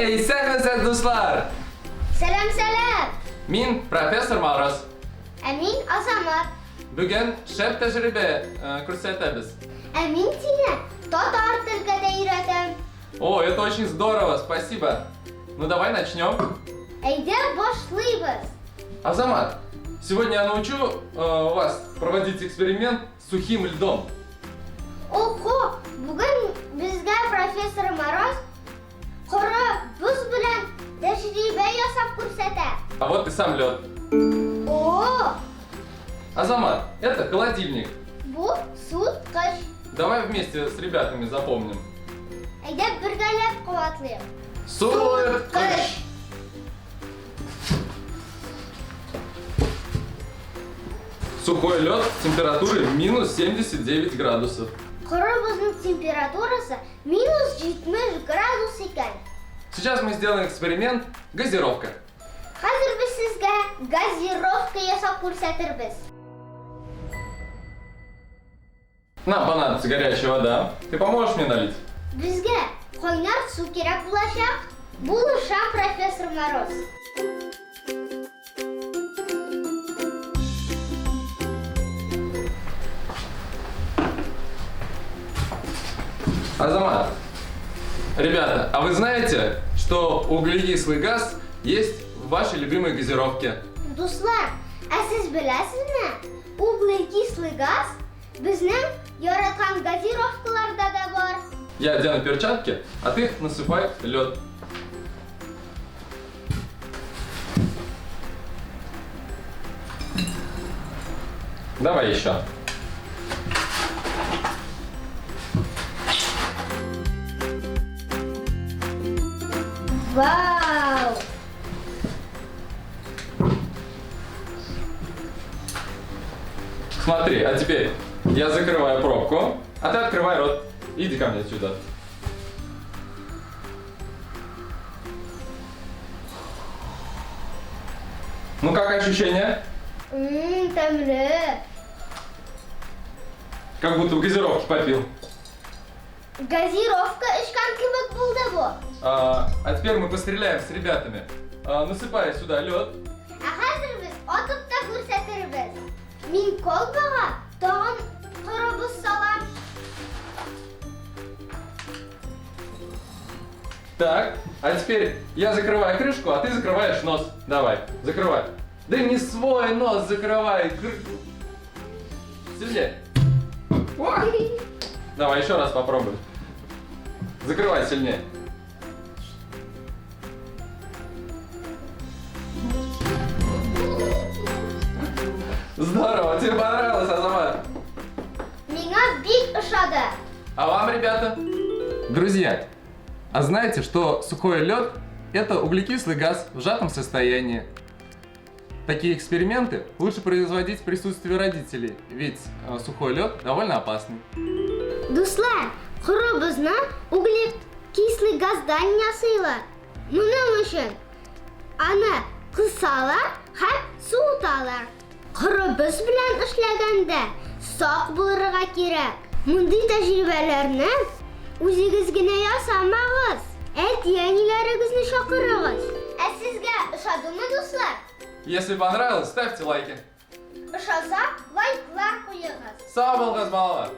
Исәнмесез, дуслар! Сәлам, сәлам! Мин профессор Мороз. Ә мин Азамат. Бүген шәп тәҗрибә э, күрсәтәбез. Ә мин сине татар телгә дә өйрәтәм. О, это очень здорово, спасибо. Ну давай начнем. Әйдә башлыйбыз. Азамат, сегодня я научу э, вас проводить эксперимент с сухим льдом. Охо, бүген безгә профессор Мороз коры боз белән тәҗрибә ясап күрсәтә. А вот и сам лед. О, Азамат, это холодильник. бу суыткыч. Давай вместе с ребятами запомним. Әйдә бергәләп кабатлыйк. Суыткыч! Сухой лед температуры минус 79 градусов. Коры бозның температурасы минус 70 градус икән. Сейчас мы сделаем эксперимент газировка. Хәзер без сезгә газировка ясап күрсәтербез. Нам понадобится горячая вода. Ты поможешь мне налить? Безгә кайнар су кирәк булачак. Булышам, профессор Мороз. Азамат, ребята, а вы знаете, что углекислый газ есть в вашей любимой газировке? Дуслар, ә сез беләсезме, углекислый газ безнең яраткан газировкаларда да бар. Я одену перчатки, а ты насыпай лед. Давай еще. Вау! Смотри, а теперь я закрываю пробку, а ты открывай рот. Иди ко мне сюда. Ну как ощущение? Ммм, тәмле. Как будто в газировке попил. Газировка эчкән кебек булды бу. А теперь мы постреляем с ребятами. Насыпай сюда лед. Ә хәзер без атып та күрсәтербез. Мин колбага тагын коры боз салам. Так, а теперь я закрываю крышку, а ты закрываешь нос. Давай, закрывай. Да не свой нос закрывай. Сильнее. О! Давай еще раз попробуй. Закрывай сильнее. Здорово, тебе понравилось, Азамат? Миңа бик ошады. А вам, ребята? Друзья, а знаете, что сухой лед – это углекислый газ в сжатом состоянии? Такие эксперименты лучше производить в присутствии родителей, ведь сухой лед довольно опасный. Дуслар, коры бозны углекислый газдан ясыйлар. Моның өчен аны кысалар һәм суыталар. Коры боз белән эшләгәндә сак булырга кирәк. Мондый тәҗрибәләрне үзегез генә ясамагыз, әти-әниләрегезне чакырыгыз. Ә сезгә ошадымы, дуслар? Если понравилось, ставьте лайки. Ошаса, лайклар куегыз. Сау булыгыз, балалар!